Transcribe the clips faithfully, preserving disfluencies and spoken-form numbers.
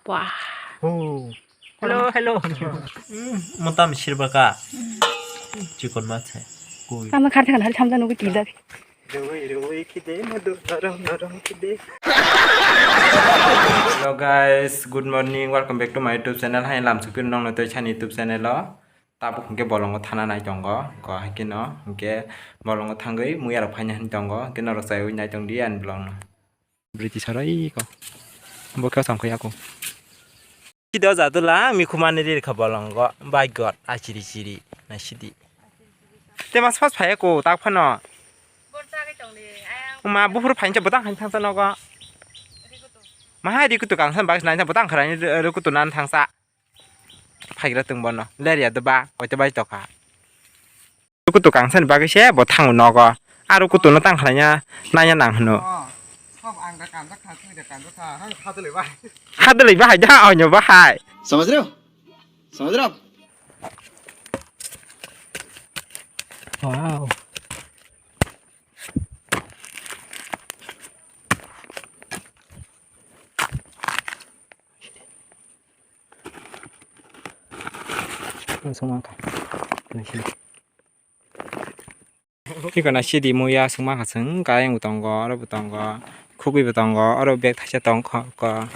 Wah. Oh. Hello, hello. Mutam sirbaka. Chikon ma chai. Kui. Tama khar thang hari samda nugi tida. Rui, rui, kide, madu, naram, naram, kide. Hello guys, good morning. Welcome back to my YouTube channel. Hai lam sukir nong no toi chani YouTube channel o. Tabuk hwnkhe bolongo thana nai tongo. Ko hai khe no hwnkhe bolongo thangwi muya rok phaina hin tongo. Hwnkhe norok chaiwi nai tong di ani bolong no. Briti sarai ko. Bo khe sam khe ako. Kido jadula mikhumani rir kha bolongo. Bai god a chiri chiri na sidi. Te mas pas phai ko tak phano. Ma buphuru phaincha botang khain thangsa nogo. Mahai ri kutu kangsa bak nai botang kharai ri kutu nan thangsa. Phaigra tong bono. Ler ya doba, oito bai tokha. Kutu kangsa ni bagwi se bo thango nogo. Aro kutu no tang khlaiya, naiya nang hino. Oh, sab ang da kanja kha, twi da kanja kha, hang kha dele bai. Kha dele bai da, onyo bai. समझ रहे हो? समझ रहे हो आप? Wow. Ang sung mangkha. Nai sini. Iko na sidi muya sung mangkha chwng, kayang bo tongo, oro bo tongo, khugui bo tongo, oro bag thaisa tong kho, ko.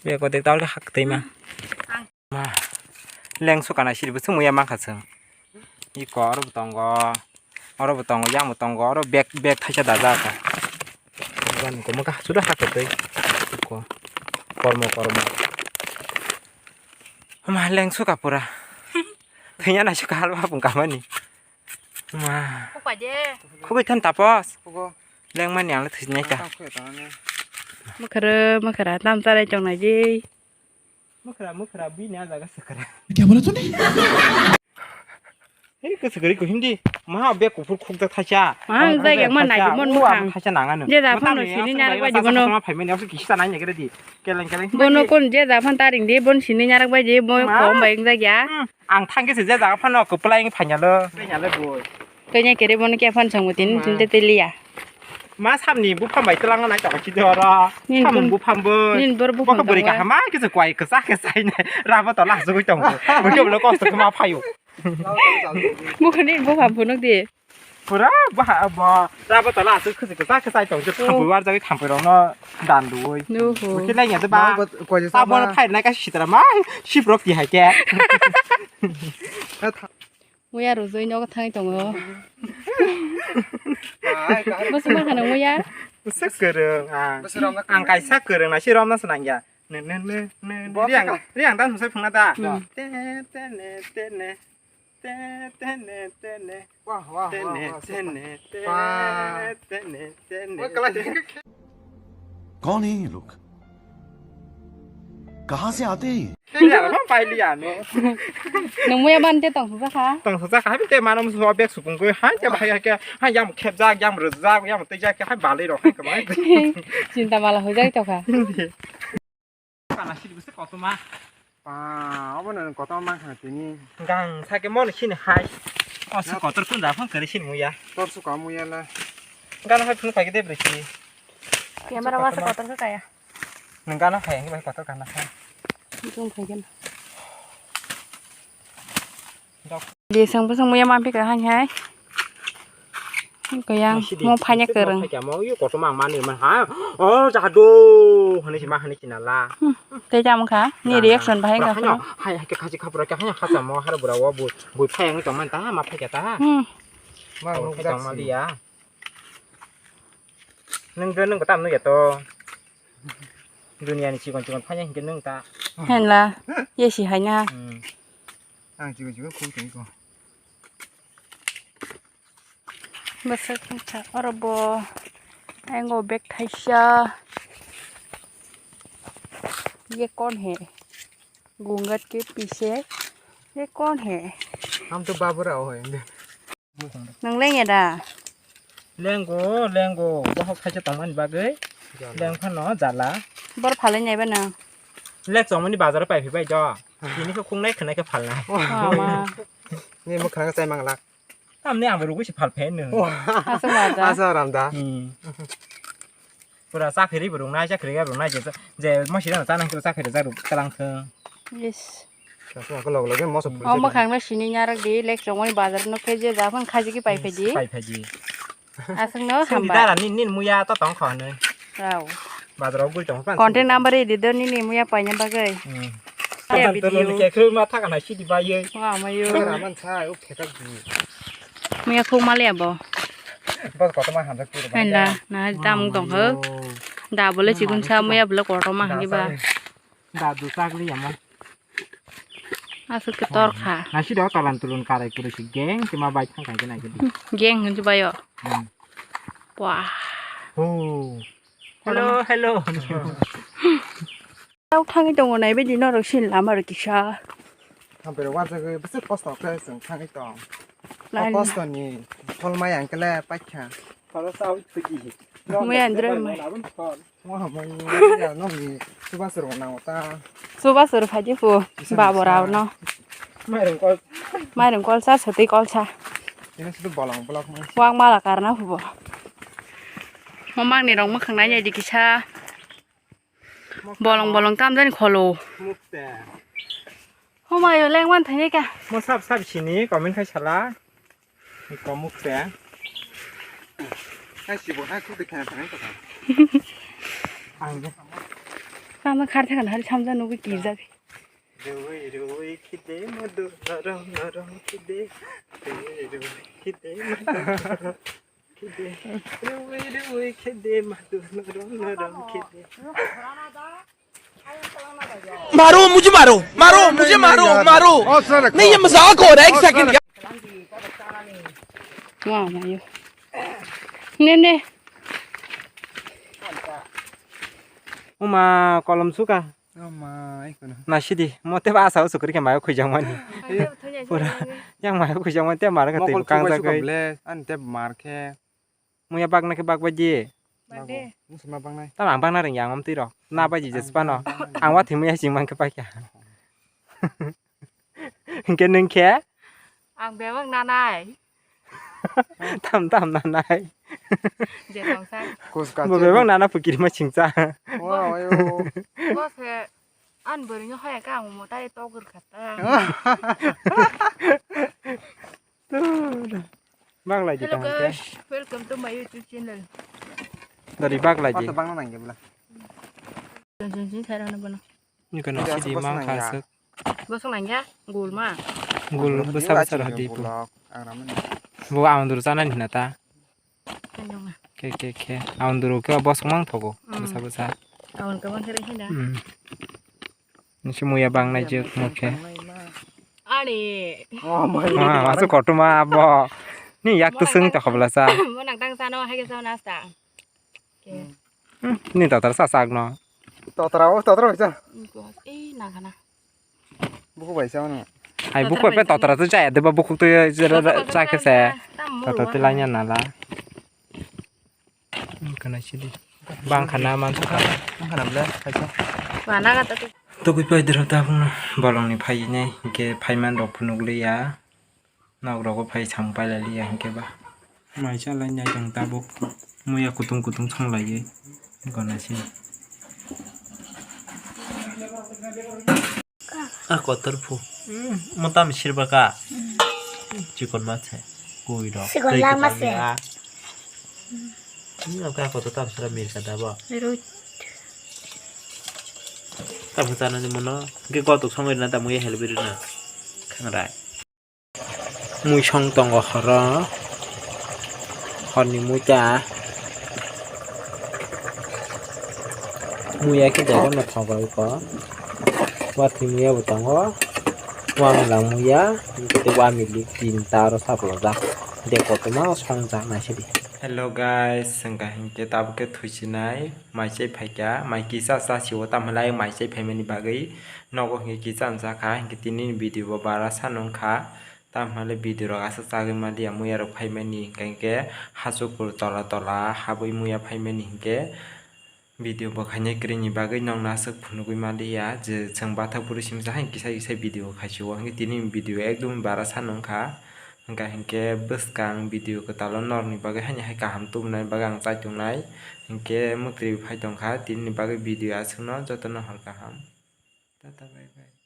Bag o de tal hak tei ma. Ma. Leng suka na sidi bo sung muya mangkha chwng. Iko oro bo tongo. Oro bo tongo, yang bo tongo, oro bag, bag thaisa dajak. Bani komo ka suda ha kwtwi. Ko-, kormo, kormo. Ma leng suka pura. Thaiya na suka halwa pung kamani. Ma. Khukbai de. Khugui than tapos. Khugo. Leng mani ang le this nai ta. Ang khukui ta ne. Makhara, makhara, tam tarai chong nai di. Mukra, mukra, bini a jaga swkra. Kya bola tune? Hey, ko swkra ko hindi. Maha be kuphur khukjak thaisa. Maha ang jagya man nai di, mon mukhang. Thaisa nang ano. Je da phano sini nyarak bai di bono. Ma phaimani, asa kisi ta nai nyagra di. Keleng, keleng. Bono kon je da phan taring di, bon sini nyarak bai di, mo kom bai ang jagya. Ang thangke se je da phano ko playing phanyalo. Phanyalo boy. Kanya kere bono kya phan sangmo tin, tin te teliya. Ma samni buphang bai twlangna nai tongkha khe oro. Samung buphang bo. Nin bor buphang. Bokha bwrwi kaham ma kisa kwai kwchak khe sainai. Rabo tola hasugwi tongo. Bwrwi bwla kosto khe ma phaio. Bokha nin buphang phunuk di. Pura baha bo. Rabo tola hasug khe kwchak khe sai tong. Thampui warjagwi thampui rokno dan duwi. Nuhu. Bokhe lai ya de ba. Abo no phai nai ka sitra ma. Siprok ti hai khe. Muya rujui nogo thangwi tongo. Bwswk ma khana muya? Bwswk kwrwng ang. Bwswk romna kwrwng. Ang kaisa kwrwng na si romna swnang ya. Ne, ne, ne, ne, ne. Bo riang, kaka. Riang dan musai phungna da. Hmm. Te, te, ne, te, ne. Te, te, ne, te, ne. Wah, wah, wah, wah, super. Te, ne, te, ne, te. Wah. Te, ne, te, ne. Wah, kala. कौन है ये लोग? कहाँ से आते हैं ये? Kaya ba pailiya no. Nung muya ban te tong sujakha. Tong sujakha, hai te mano musu bag supung koi, hai te bahai ke, hai yang khepjak, yang rwjak, yang tejak, hai balai rok hai kamai. Chinta mala hojai tokha. Kana sidi bwswk kotorma. Pa, obo no kotorma kha tini. Gang sake mon sini hai. O se kotor kun da phang kare sini muya. Tor su ka muya la. Gana hai phun phai de brisi. Camera wasa kotor kha kaya. Nung gana phai ang bai kotor kana phai. Jung phai gana. Di sang bwsang muya mampi ka hai hai. Kaya mo phanya kereng. Phai mo yo kotor mang mani man ha. Oh jadu. Hani si ma hani si nala. Te jam kha. Ni reaction bahai ka. Hai hai ke khaji khapura ka hai ha sa mo har bura wo bu bu phai ang tong man ta ma phai ka ta. Hmm. Ma phai tong ma dia. Nung de nung tam nung ya to. Dunia ni chikon chikon phanya hingke nung ta. Henla, ye si hai na. Hmm. Ang chikon chikon khuk tong ko. Bwswk wngkha oro bo. Ang o bag thaisa. Ye kon he? Gungat ke pise. Ye kon he? Ham to babura ho. Nung leng ya da? Lenggo, lenggo. Bohok khaisa tongmani bagwi. Jala. Leng phano jala. Bor phalai nai ba nang? Lek chongmani bazar pai phi bai do. Tini khe khungnai khwnai khe phalnai. Ama. Ni mukha chai mang lak. Tamni ang rugwi se phal phe no. Asa ma da. Asa ram da. Hmm. Pura chakhri bo rwnai, chakhri ga rwnai, je, je mosi rok chana hwnkhe chakhri ja rw kalang thung. Yes. Chasma ko log log moso puri. O mwkhang no sini nyarak di, lek chongmani bazar no khe je ja phang khaji ki pai phai di. Pai phai di. Aswk no sini hamba. Dara ni, ni muya to tong kho nwi. Rao. Bazar o guri tong kho. Contact number ri di do nini muya paina bagwi. Hmm. Aya video. Ke khru ma thaka na sidi ba ye. Wa ma yo. Raman sa o phekak di. Muya khuk male abo. Bos koto ma hamjak tu. Hai na, na tamung tong ho. Da bole chikun sa muya bole koto ma hangi ba. Da du chak li yama. Aswk khe tor kha. Na sidi o tolan tulun karai kuru si geng, tima bai thang kai gena gedi. Geng hwnsi bai o. Hmm. Wah. Oh. Hello, hello. Tau thangwi tongo nai bidi norok sin lama rok kisa. Hampere wajagwi bwswk kosto khe chwng thangwi tong. O kosto ni phol mai ang kele paikha. Muya andro mai. Wah, mai ya, nokni chubachu rok nango ta. Chubachu rok phai di pu, babo rao no. Mairung kol. Mairung kol sa, sotwi kol sa. Ini sudu bolong bolok mai. Wang mala karna pu bo. Momang ni rong mwkhang nai di kisa. Bolong bolong tam jani kholo. Mukte. Homayo lengwan thaini ka. Mo sab sab sini comment khai sala. Komuk se. Hai sibo hai kudu khe thang kha. Ang je. Kama khar thang hari samja nugi kirja. Rui rui khide madu naram naram khide. Rui rui khide madu naram khide. Rui rui khide madu naram naram khide. मारो, मुझे मारो, मारो, मुझे मारो, मारो। नहीं, ये मजाक हो रहा है, एक सेकंड का। Wah, mayo. Ne, ne. Uma kolom suka. Ama, ai kono. Na sidi, mote ba asa usukri ke mayo khujang mani. Pura, yang mayo khujang mani te mara ka twi kang jagai. Ble, an te mar khe. Muya bagna khe bagbai di. Bagde. Musulma bangnai. Tamo ang bagna rwngya ang omtwi rok. Na bai di jespa no. Ang wa thwi muya sing mang khe paikha. Hinkhe nwng khe? Ang bebak nanai. Tam tam nanai. Je tongsa. Bo bebak nana pukiri ma singcha. Wow, ayo. Bo se an bwrwino hoya ka ang mo tai togor khata. Baglai di. Hello guys, welcome to my YouTube channel. Dari baglai di. Kota bangna nangya bla. Jangan jangan saya rana bana. Ini kena sidi mang khasuk. Bosong nangya, gul ma. Gul bwsa bwsa rw di. Bo ang duru chana ni na ta. Ke ke ke. Ang duru ke bosong mang thogo. Bwsa bwsa. Ang ke mang kere hina. Nisi muya bang nai jek mukhe. Ani. Oh, mai. Ah, masuk kotuma abo. Ni yak tu sung ta khobla sa. Mo nang tang sa no, hai ke sa nasta. Ke. Ni totra sa sak no. Totra o, totra o sa. Eh, na kana. Buku bai sa no. Hai buku pe totra tu jaya deba buku tu jera cha ke se. Totra tu lanya nala. Kana sidi. Bang khana man sa. Bang khana bla, kaisa. Mana kata tu. Tugui pai dirhab ta phung bolong ni phai nai, hingke phai man rok phunuk liya. Nok rogo phai sam pai lai liya hingke ba. Mai cha lai nai tong tabuk. Muya kutung kutung song lai ye. Kana sidi. A kotor phu. Mo tam sirba ka. Chikon ma se. Kui rok. Chikon lang ma se. Ni ka kotor tam sira mir ka da ba. Tam chana ni mono. Ge kotok song na tam ye helbi na. Khangrai. Muisong tongo horo, horni muita. Muya khe jaga no thogo iko. Watwi muya bo tongo. Wamla muya, tei wamili tinta aro saplojak. De kotorma songjak naisidi. Hello guys, wngkha hinkhe tabuk khe thuisinai mai chai phaikha, mai kisa chasio, tamo lai mai chai phaimani bagwi nogo hinkhe kisa wngjakha, hinkhe tini video bo bara sano wngkha. Tamo hwnle video rok aswk chagwi manliya, muya rok phaimani hinkhe, hinkhe hachukru tola tola habwi muya phaimani hinkhe video bo khaina kwrwini bagwi nokno aswk phunugwi manliya je chwng bathak bwrwi simsa haino kisa kisa video khaisio, hinkhe tini video ekdum bara sano wngkha. Hwnkha hinkhe bwskang video kwtalo norokni bagwi haini hai kaham tubunai bagwi ang chai tongnai. Hinkhe mwtwi phai tongkha, tinini bagwi video aswkno jotono hor kaham. Tata bye bye.